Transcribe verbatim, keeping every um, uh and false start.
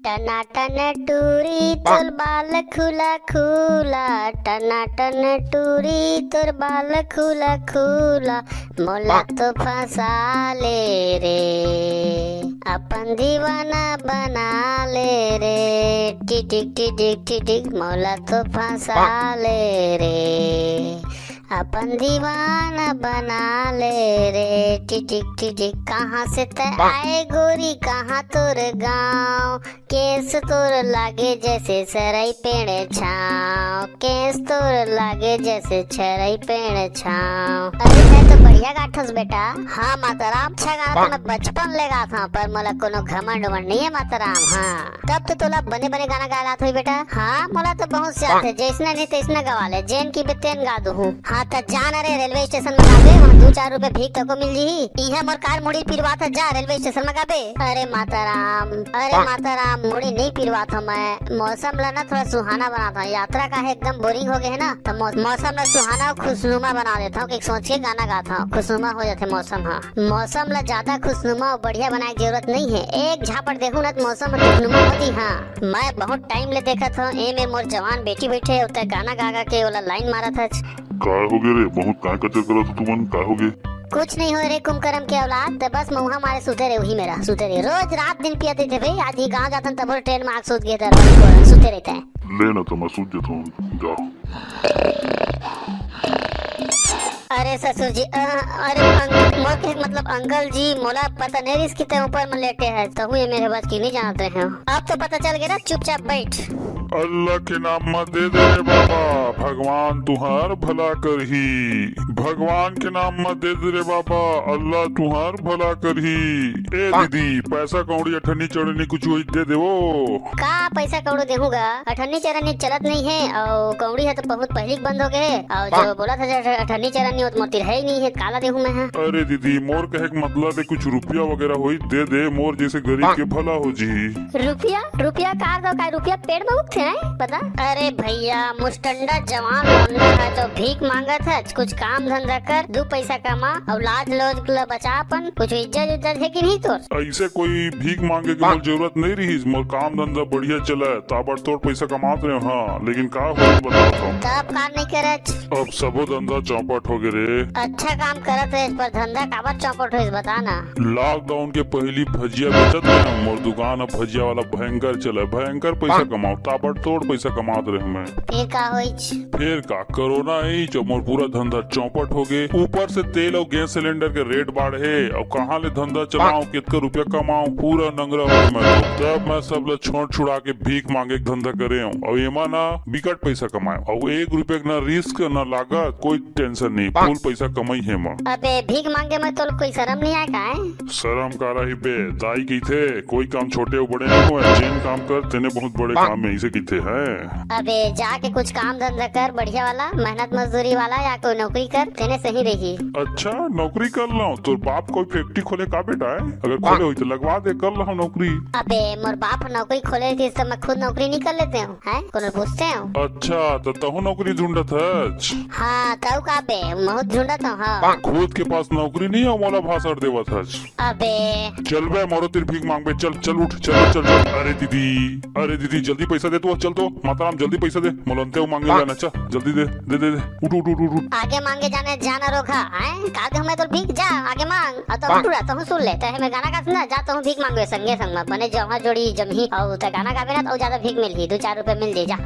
टनाटन टूरी तोर बाल खुला खुला, टनाटन टूरी तोर बाल खुला खुला, मोला तो फंसा ले रे, अपन दीवाना बना ले रे, टिटिक टिटिक टिटिक, मोला तो फंसा ले रे, अपन दीवाना बना ले रे, टिटिक टिटिक। कहाँ से तै आए गोरी, कहाँ तोर गाँव, केस तोर लागे जैसे सरई पेड़ छाँव, केस तोर लागे जैसे सरई पेड़ छाँव। अरे, तै तो बढ़िया गाथस बेटा। हाँ माता राम, अच्छा गाना तो मैं बचपन ले गात हँव, पर मोला कोनो घमंड उमंड नहीं है माता राम। हाँ, तब तो तोला बने बने गाना गाय ला आत होही बेटा। हाँ, मोला तो बहुत से आथे, जैसने नहीं तैसने गवा ले, जेन कहिबे तेन गा दूहूँ। हाँ, त जा न रे, रेलवे स्टेशन में गाबे, वहाँ दू चार रुपए भीख तको मिल जही। इहाँ मोर कार मुड़ी पिरवात हे, जा रेलवे स्टेशन में गाबे। अरे माता राम, अरे माता राम, मुड़ी नहीं पिरवात हँव मैं। मौसम ला ना थोड़ा सुहाना बनात हँव, यात्रा का है एकदम बोरिंग हो गए है ना, तो मौ-, मौसम ला सुहाना अउ खुशनुमा बना देत हँव, कि सोच के गाना गात हँव, खुशनुमा हो जाथे मौसम। हाँ, मौसम ला ज्यादा खुशनुमा अउ बढ़िया बनाए के जरूरत नहीं है, एक झापट देखहूँ ना तो मौसम खुशनुमा हो जही। हाँ, मैं बहुत टाइम ले देखत हँव, ए में मोर जवान बेटी बैठे हे, ओते गाना गा गा के ओला लाइन मारत हच। काय होगे रे, बहुत काय कचर करत हो तुमन, काय होगे? कुछ नहीं होय रे कुमकरम के औलाद, ते बस मउहा मारे सुते रहे, उही मेरा सुते रहे। रोज रात दिन पियत रहिथे भाई, आज ही गाँव जाथन तभो ट्रेन में आके सुत गे, ते सुते रहिथे। ले ना तो मैं सुत जात हँव, जा। अरे ससुर जी, अ, अरे अंक-, मोर के मतलब अंकल जी, मोला पता नहीं रिहिस कि तैं ऊपर में लेटे हस, तहूँ ये मेरे बस की नहीं जानत रहे हो। अब तो पता चल गया ना, चुपचाप बैठ। अल्लाह के नाम म दे दे रे बाबा, भगवान तुहार भला करही। भगवान के नाम म दे दे रे बाबा, अल्लाह तुहार भला करही। ए दीदी, पैसा कौड़ी अठन्नी चढ़नी कुछ होही दे देवो। का पैसा कौड़ी देहूँ गा? अठन्नी चरन्नी चलत नहीं है, अउ कौड़ी ह तो बहुत पहिली के बंद हो गए हे, अउ जो बोलत हस अठ-, अठन्नी चरन्नी, वो तो मोर तीर है ही नहीं है, काला देहूँ मैं ह? अरे दीदी, मोर कहे के मतलब है कुछ रुपया वगैरह होही दे दे, मोर जैसे गरीब के भला हो जही। रुपया? रुपया का दो, का रुपया पेड़ में उगथे हैं, बता। अरे भैया, मुस्टंडा जवान लौंडा है तो भीख मांगत है, कुछ काम धंधा कर, दू पैसा कमा अउ लाज लोज ल बचा अपन, कुछ इज्जत उज्जत है कि नहीं तोर? ऐसे कोई भीख मांगे के मोर जरूरत नहीं रहिस, मोर काम धंधा बढ़िया चला, ताबड़तोड़ पैसा कमात रहे, हाँ, लेकिन का हो बताओ तुम। तब काम नहीं करत? अब सबो धंधा चौपट हो गए रे। अच्छा काम करत रहे, पर धंधा काबर चौपट होइस, बता ना। लॉकडाउन के पहली भजिया बेचत रहे हम, मोर दुकान अब भजिया वाला भयंकर चला, भयंकर पैसा कमाओ, ताबड़तोड़ पैसा कमात रहे मैं। फिर का होइच? फिर का, कोरोना आई जो मोर पूरा धंधा चौपट हो गए। ऊपर से तेल अउ गैस सिलेंडर के रेट बाढ़े, अउ कहाँ ले धंधा चलाओ, कितका रुपया कमाओ, पूरा नंगरा हो गए मैं तो। तब मैं सब ला छोड़ छुड़ा के भीख मांगे के धंधा करे हूँ, अउ एमा ना बिकट पैसा कमाए, अउ एक रुपया के ना रिस्क ना लागत, कोई टेंशन नहीं, फुल पैसा कमाई है मैं। अबे भीख मांगे में तो कोई शर्म नहीं आए का है? शर्म का रही बे, दाई कहिथे, कोई काम छोटे अउ बड़े नहीं होए, जेन काम कर तेने बहुत बड़े काम में, इसे कहिथे हैं। अबे जाके कुछ काम धंधा कर बढ़िया वाला, मेहनत मजदूरी वाला, या कोई नौकरी कर, तेने सही रही। अच्छा, नौकरी कर लो? तोर बाप कोई फैक्ट्री खोले का बेटा है? अगर खोले होई तो लगवा दे, कर लो नौकरी। अबे मोर बाप नौकरी खोले रहितिस तो मैं खुद नौकरी नहीं कर लेते हूँ, हैं? कोनो पूछते हूँ? अच्छा, तो तहु नौकरी ढूंढत हच? हाँ, तहु का बे, महूँ ढूंढत हूँ, हाँ। खुद के पास नौकरी नहीं है, मोला भाषण देवत हच। अबे। चल बे, मोरो तीर भीख मांगबे, चल, चल उठ, चल, चल, चल। अरे दीदी, अरे दीदी, जल्दी पैसा दे तू, चल तो, माता राम, जल्दी पैसा दे, मोला अंते अउ मांगे जाना, चल, जल्दी दे, दे, दे, दे, उठ, उठ, उठ, उठ, उठ। आगे मांगे जाने, जाना रोका, हैं? का दे हमें तो भीख, जा, आगे मांग, अउ तो उठ उड़ा, तहूँ सुन ले, तहे में गाना गा सुना, जा तहूँ भीख मांगबे, संगे संग में, बने जम्हा जोड़ी जमही, अउ ते गाना गाबे ना, तो ज्यादा भीख मिलही, दू चार रुपया मिल जाही, जा।